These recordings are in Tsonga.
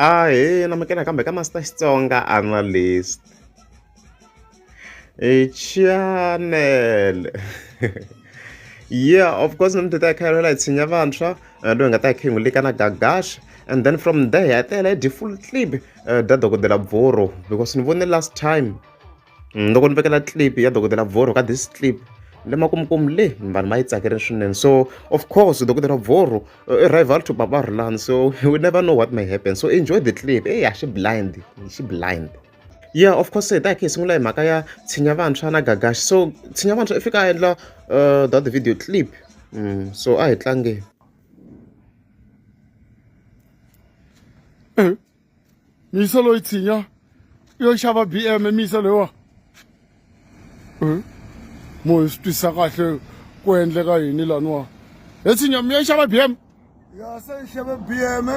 Ahee namukela kambe ka Master Xitsonga Analyst channel yeah of course namuntlha hi ta hi kha hi hi tshinya vantshwa loyi hi nga ta hi kha hi n'wi nyika na gagash and then from there hi hetelela hi dye full clip da dokodela Bvoro because ni vone last time loko ni vekela clip ya dokodela Bvoro ka this clip le makumukumu le vanhu va yi tsakerile swinene so of course dokodela Bvoro i rival to Baba Rhulani so we never know what may happen so enjoy the clip eya xi blind xi blind yeah of course hi ta hi kha hi sungula hi mhaka ya tshinya vantshwa na gagash so tshinya vantshwa i fika a endla that video clip so a hi tlangeni Misa loyi tshinya yo xava BM misa loyiwa mo hi swi twisisa kahle ku endleka yini laniwa he tshinya mi ya xava BM ya se ni xave BM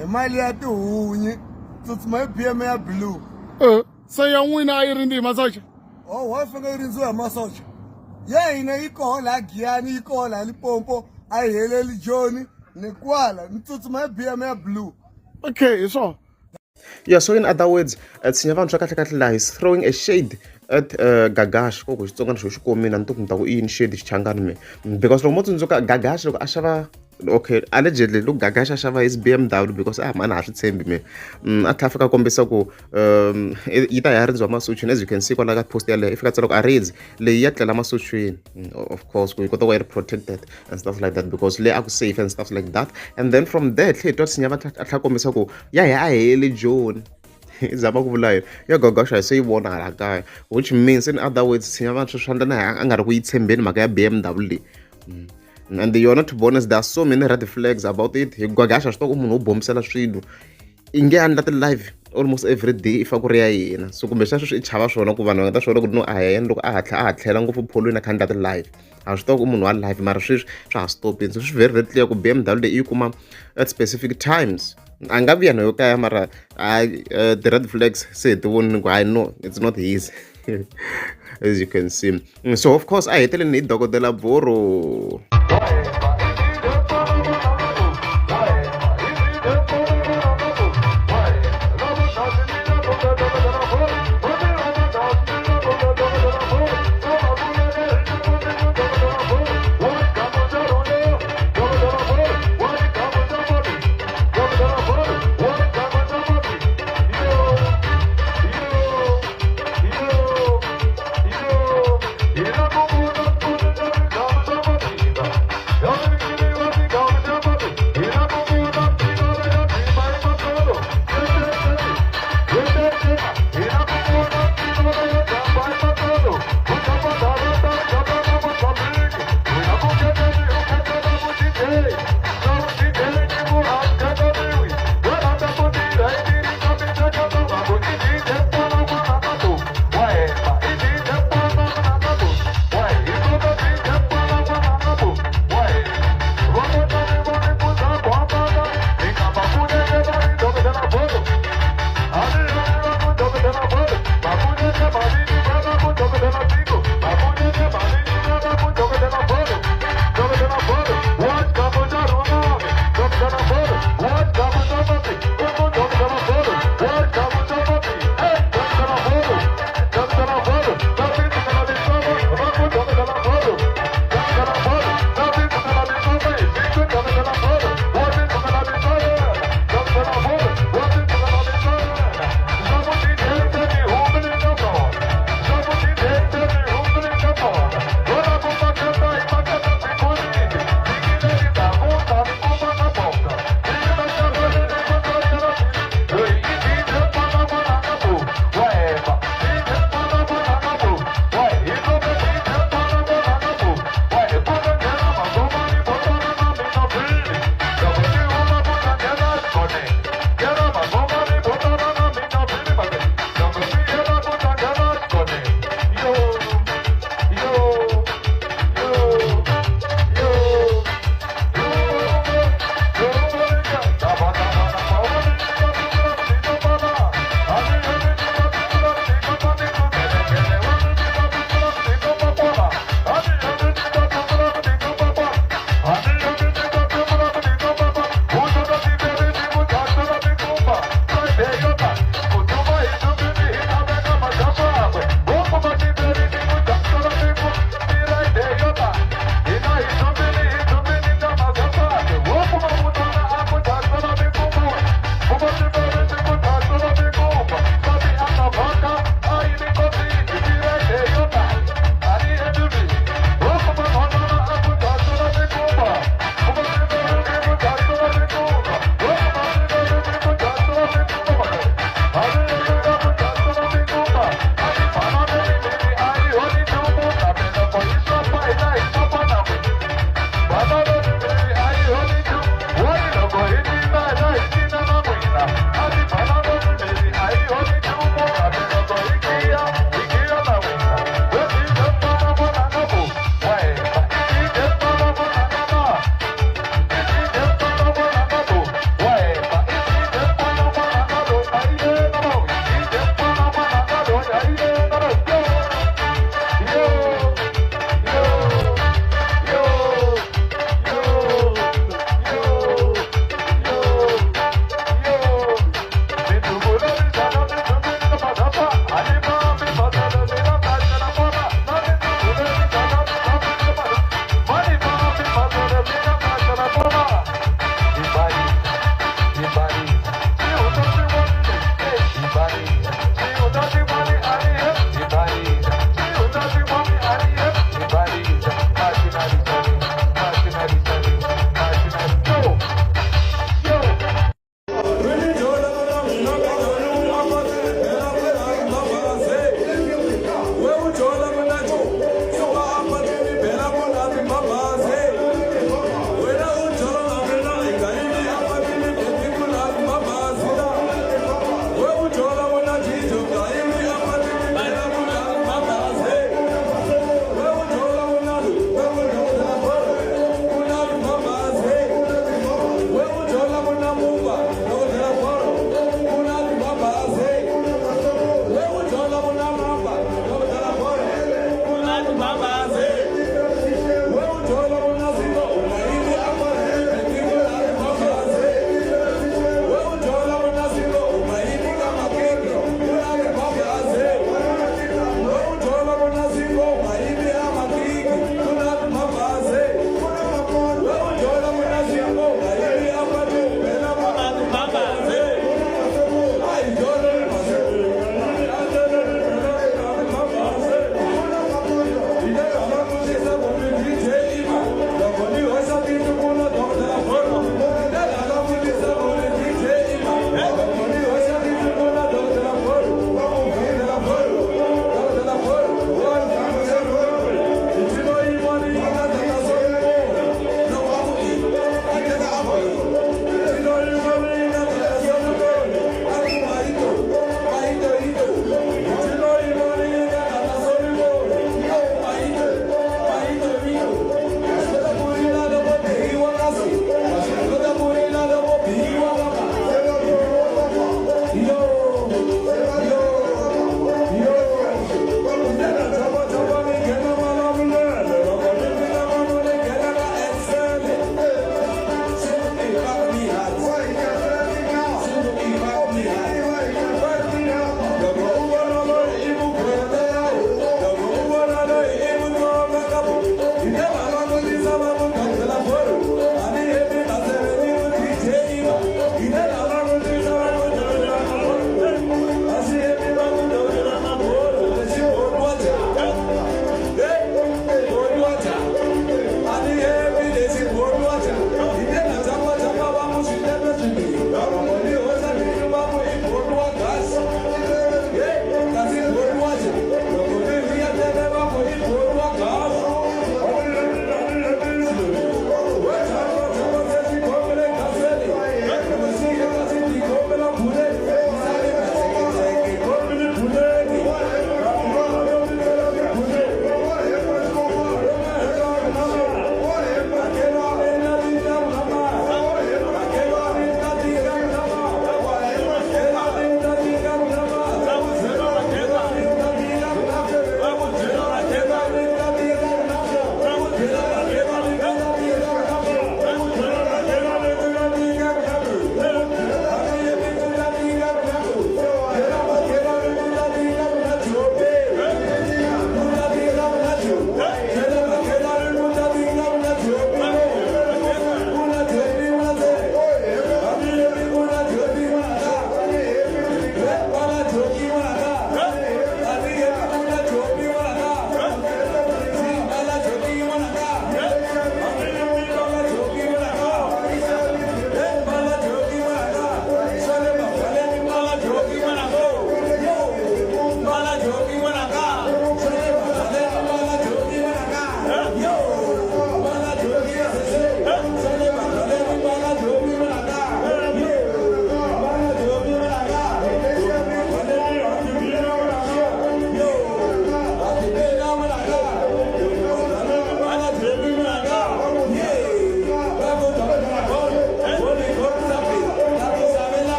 hi mali ya tihunyi tsutsuma hi BM ya blue se ya n'wina a yi rindzi hi masocha o wa fanele yi rindziwa hi masocha ya hina yi koho laha Giyani yi koho laha Limpopo a yi heleli Joni ni kwala ni tsutsuma hi BM ya blue okay hi swona Yeah, so in other words, tshinya vantshwa kahle kahle laha is throwing a shade at Gagash ko ku Xitsonga ni xo xi komile a ni tivi ku ni ta ku i yini shade Xichangani me because loko mo tsundzuka Gagash loko a xava okay allegedly loko Gagash a xava his BMW because a mhani a ha swi tshembi me a tlhela a fika a kombisa ku yi ta ya rindziwa masocheni as you can see kwala ka post yaleyo i fika tsala ku a rindzi leyi ya tlela masocheni of course ku yi kota ku va yi ri protected and stuff like that because le a ku safe and stuff like that and then from there tlhe hi twa tshinya va a tlhela kombisa ku ya hi a heli joni i zama ku vula yini ya gogasha se yi vona hala kaya which means in other words tshinya vantshwa swi endla na a nga ri ku yi tshembeni mhaka ya BMW leyi and yona to be honest there are so many red flags about it hi gagasha swi tiva ku munhu wo bombisela swilo i nge endla ti-live almost every day if a ku ri ya yena so kumbexana sweswi i chava swona ku vanhu va nga ta swi vona ku no a hi yena loko a hatla a ha tlhela ngopfu pholweni a kha endla ti-live a swi tiva ku munhu wa live mara sweswi swa ha stopini so swi very very clear ku BMW leyi i yi kuma at specific times a nga vuya na yo kaya mara the red flags se hi ti vonini ku hayi no it's not his as you can see so of course a heteleni hi dokodela Bvoro.